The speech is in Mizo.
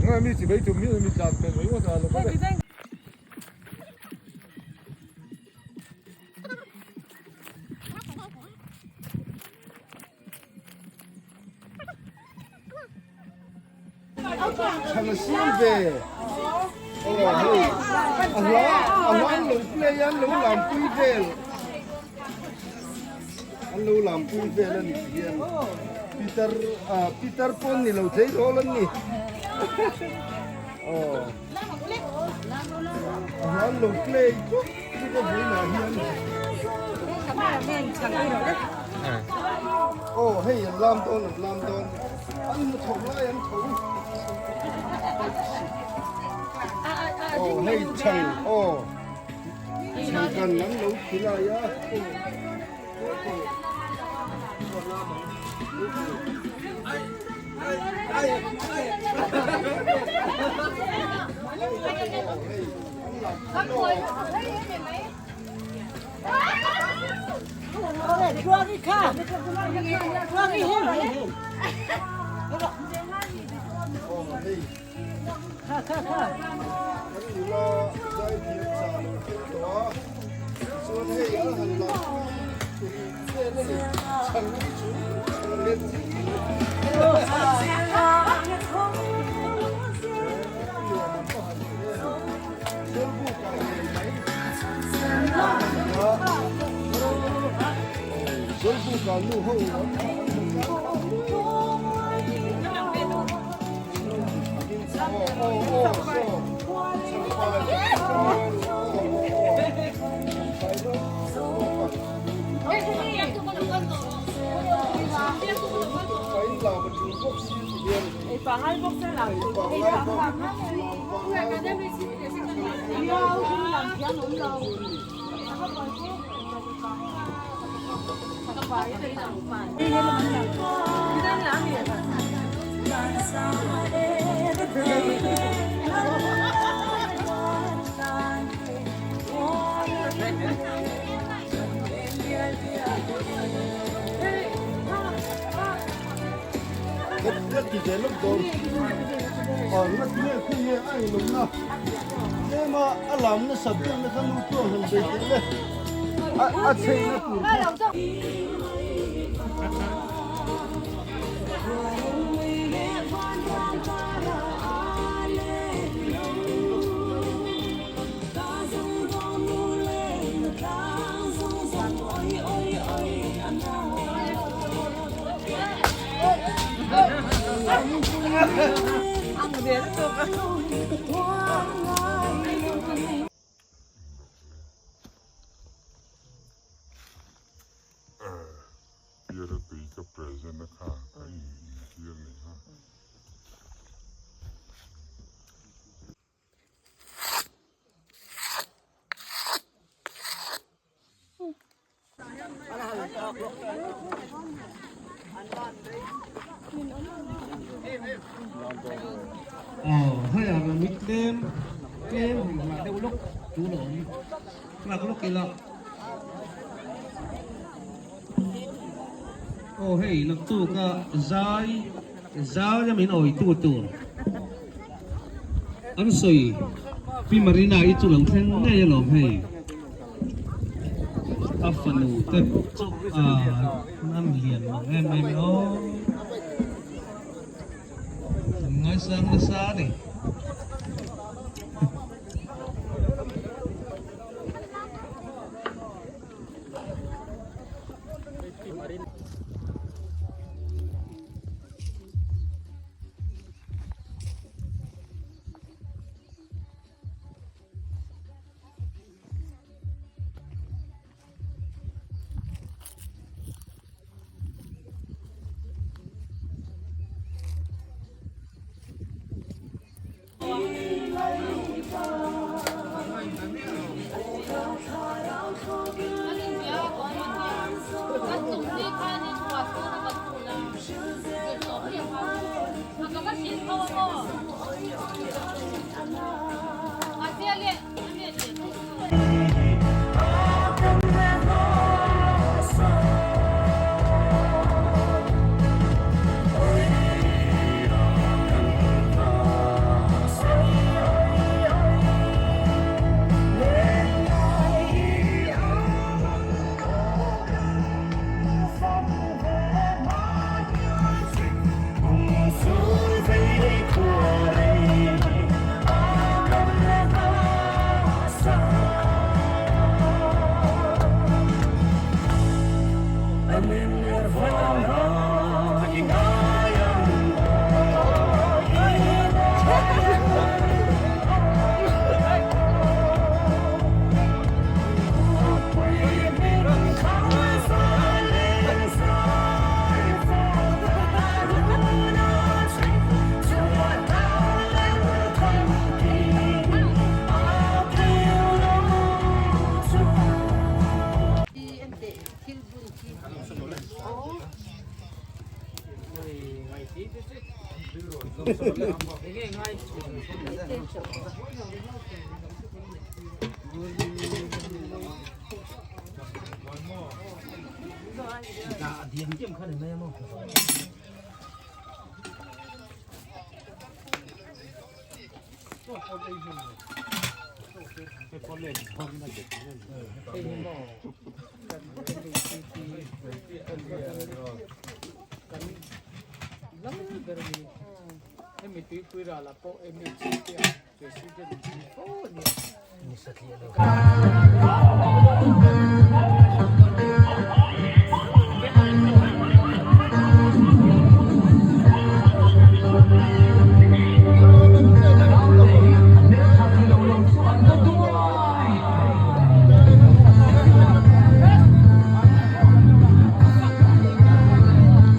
Nga mi chi bei tum mi mi tlan pel mai ngawt a lo kal e. Chhan a siam ve aw hei a hla a hla an lo play a an lo lam pui vel an lo lam pui vel a nih hian Peter ah Peter pawn ni lo thei rawl an ni aw a hla an lo play chuk chuk a vawiinah hian aw hei an lam dawn an lam dawn. An hmu tho lai an tho. Aw hei chhang aw chhang kan an lo thi lai a. Piara tui ka present a kha ka in intir a nih kha. Aw hei a ramit tlem tlem han nghah deuh lawk tul a awm nghak lawk ila aw hei naktuk a zai zai a min awitu tur an sawi Pi Marina i chu lo thleng ngei alawm hei. A fanu te chu a an lian mang em em aw. An ngaisang nasa a ni.